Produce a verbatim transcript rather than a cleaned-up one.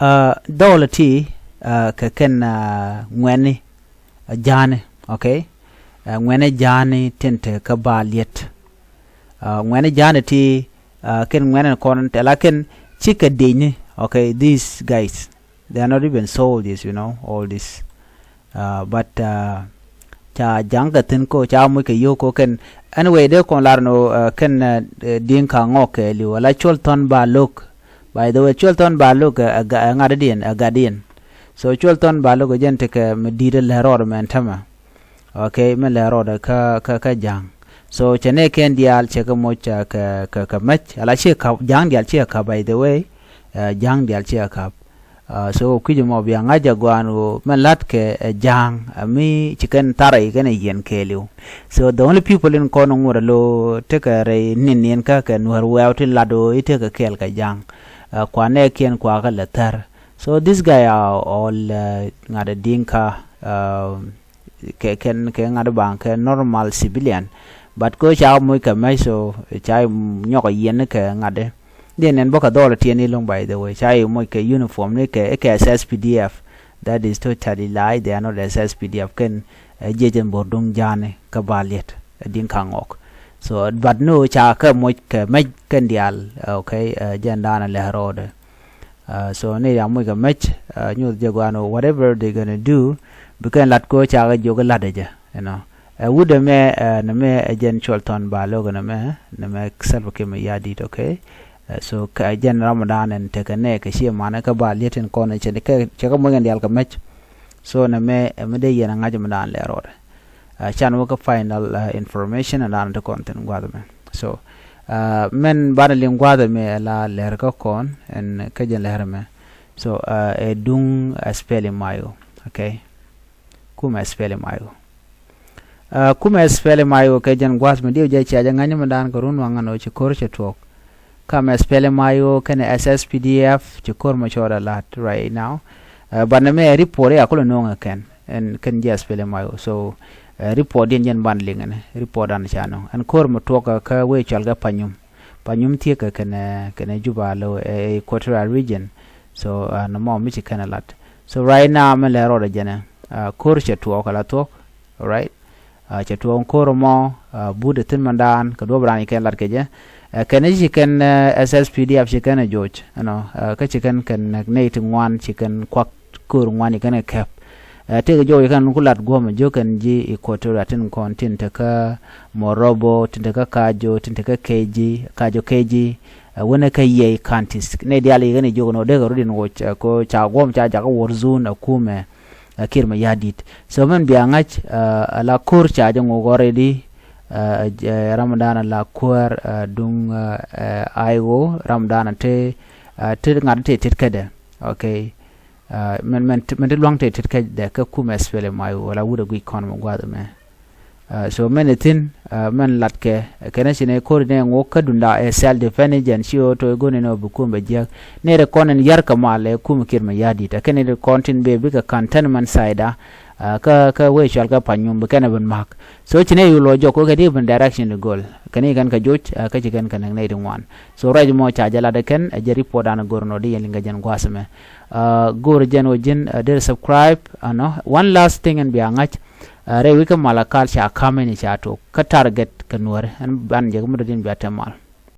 Dhɔɔlɛ ti kɛ kɛn ŋuɛ̈ni ja̱a̱ni, okay. Ŋuɛ̈ni ja̱a̱ni tin te kä Baliet. Ŋuɛ̈ni ja̱a̱ni ti kɛn ŋuɛ̈ni kɔn te la kɛn cikɛ dicni, okay. These guys, they are not even soldiers, you know, all this. But ca ja̱ŋ kɛ thi̱n ko ca moc kɛ yio̱w ko kɛn. Anyway, dee kɔn lar ni kɛn Diŋka Ŋɔk kɛɛliw ala Cuɔl Thɔn Balok. By the way, Cuɔl Thɔn Balok ɛ ŋa̱t diɛn, ɛ gat diɛn. So Cuɔl Thɔn Balok ɛ jɛn tekɛ mi di̱i̱t ɛ lɛr rɔɔdɛ mɛn tämɛ. Okay, mi lɛr rɔɔdɛ kä kä kä ja̱ŋ. So cɛ nɛ kɛn diaal cɛ kɛ moc kɛ kɛ kɛ mɛc ala ciɛ kap ja̱ŋ diaal ciɛ kap, by the way. Ja̱ŋ diaal ciɛ kap. So kui̱c ɛmɔ bia ŋa̱c ɛ gua̱a̱n ɣöö mɛn la̱t kɛ ɛ ja̱a̱ŋ ɛ mi ci kɛn tharɛ i̱ kɛn ɛ yiɛn kɛɛliw. So the only people in kɔn ŋuɔ̱t ɛ lo̱ tekɛ rɛy ni̱n ni̱n kä kɛ Nuäär wɛɛw ti lat ɣöö i̱ tekɛ kɛɛl kɛ ja̱a̱ŋ. Kuanɛ kiɛn kuakä lɛ thär. So this guy are all ŋa̱t ɛ Diŋka kɛ kɛn kɛ ŋa̱t baŋ kɛ normal civilian. But ko ca moc kɛ mɛc, so ca nyɔk a yiɛn ni kɛ ŋa̱t. Diɛn nɛn bä kɛ dhɔl tiɛn ni lo̱ŋ, by the way, ca moc kɛ uniform ni kɛ kɛ S S P D F. That is totally lie, they are not S S P D F. Kɛn ɛ jiɛc ɛn bo̱r duŋ ja̱a̱ni kä Baliet ɛ Diŋka Ŋɔk. So but no, ca kɛ moc kɛ mɛc kɛn diaal, okay. Jɛn da̱a̱n a lɛ rɔɔdɛ. So ni ya muc kɛ mec nyuth jɛ guan, whatever they gonna do, bi kɛn lat ko cakɛ jiök lat jɛ, you know. Ɛ wut ɛmɛ, nɛmɛ ɛ jɛn Cuɔl Thɔn Balok nɛmɛ, nɛmɛ Salva Kiir Mayardit, okay. So kɛ jɛn Ramadan ɛn tekɛ nɛ kɛ ciɛ manɛ kɛ Baliet in kɔn cɛ kɛ muc ɛn dial kɛ mec. So nɛmɛ ɛ mi dee yɛn ɛ ŋa̱c mi daan lɛ rɔɔdɛ. Can wä kä final information ɛn daan ti kɔn thin gua̱th ɛmɛ. So mɛn banɛ liŋ gua̱th ɛmɛ ɛ la lɛr kä kɔn ɛn kä jɛn lɛr ɛmɛ. So ɛ duŋ SPLM-IO, okay. Kumɛ SPLM-IO. Kumɛ SPLM-IO kɛ jɛn gua̱th mi diw jɛ cia jɛ ŋa̱ny mi daan kɛ run waŋ ɛn ɔ ci ko̱r cɛ tuɔɔk. Kamɛ SPLM-IO kɛnɛ SSPDF ci ko̱r mɔ cɔɔdɛ la̱t right now. But nɛmɛ report ya kulɛ no̱o̱ŋ ɛ kɛn ɛn kɛn ji̱ SPLM-IO. So report diɛn jɛn ban liŋ ɛn report dan ca nɔŋ ɛn ko̱r mɔ tuɔɔk kä wee cɔal kɛ Panyum. Panyum thiekä kɛnɛ kɛnɛ Juba lo ɛ Equatoria region. So nɔmɔ mi ci kɛn ɛ lat. So right now mɛ lɛ rɔɔdɛ jɛnɛ ko̱r cɛ tuɔɔk ɛ la thuɔk. Alright. Cɛ tuɔɔk ko̱r mɔ but ɛ thi̱n mɛn daan kɛ duɔp raan i̱ kɛn lat kɛ jɛ. Kɛn i̱ ci kɛn SSPDF ci kɛn ɛ joc ɛnɔ kä ci kɛn kɛn nɛy ti ŋuan ci kɛn kuak ko̱r ŋuan i̱ kɛn ɛ kɛp. Tëëkɛ jɔw i̱ kɛn ku lat guɔ̱mɛ jiök kɛn ji̱ Equatoria tin kɔn tin tekä Morobo, tin tekä Kajo, tin tekä Keji, Kajo Keji. Wänɛ kä Yei counties nɛy diaal i̱ kɛn i̱ jiök ɛnɔ dee kɛ rut in woc ko ca guɔ̱m ca jakä war zone ɛ kumɛ. Kiir Mayardit. So mɛn bia ŋa̱c ala ko̱r ca jɛ ŋuk already. Ramadan ala kuäär duŋ IO Ramadan te te ŋa̱t te tet kädɛ. Okay. Mɛn mɛn mɛn te luaŋ te tet kädɛ kä kumɛ SPLM-IO ala wut a guic kɔn mɛ gua̱th mɛ. So mɛn ithin mɛn latkɛ kɛnɛ ci nɛ ko̱r inɛ ŋok kä dunda ɛ self defense jɛn ci ɣöö to̱ i̱ go̱n inɛ ɔ bi kum bɛ jiäk. Nɛy rɛ kɔn in yär kɛ mal ɛ kum Kiir Mayardit ɛ kɛn in kɔn tin bee bikɛ cantonment site a kä kä wee cual kä Panyum bi kɛn ɛ bin ma̱k. So ci nɛ yu lɔ jɔk wekɛ di bin direction in go̱l kɛn i̱ kɛn kɛ joc kä ci kɛn kɛ nɛk nɛy ti ŋuan. So ruac mɔ ca jɛ lat ɛ kɛn ɛ jɛ report an go̱r nɔ di yɛn liŋ kɛ jɛn gua̱a̱th ɛmɛ. Go̱r jɛn wä ji̱n dee subscribe ɛnɔ. One last thing in bia ŋa̱c. Rɛy wi̱i̱ kä Malakal ca ka̱m ɛn i̱ ca tok kä target kɛ Nuäri ɛn ban jɛ kɛ mi dɔ̱diɛn bia te mal.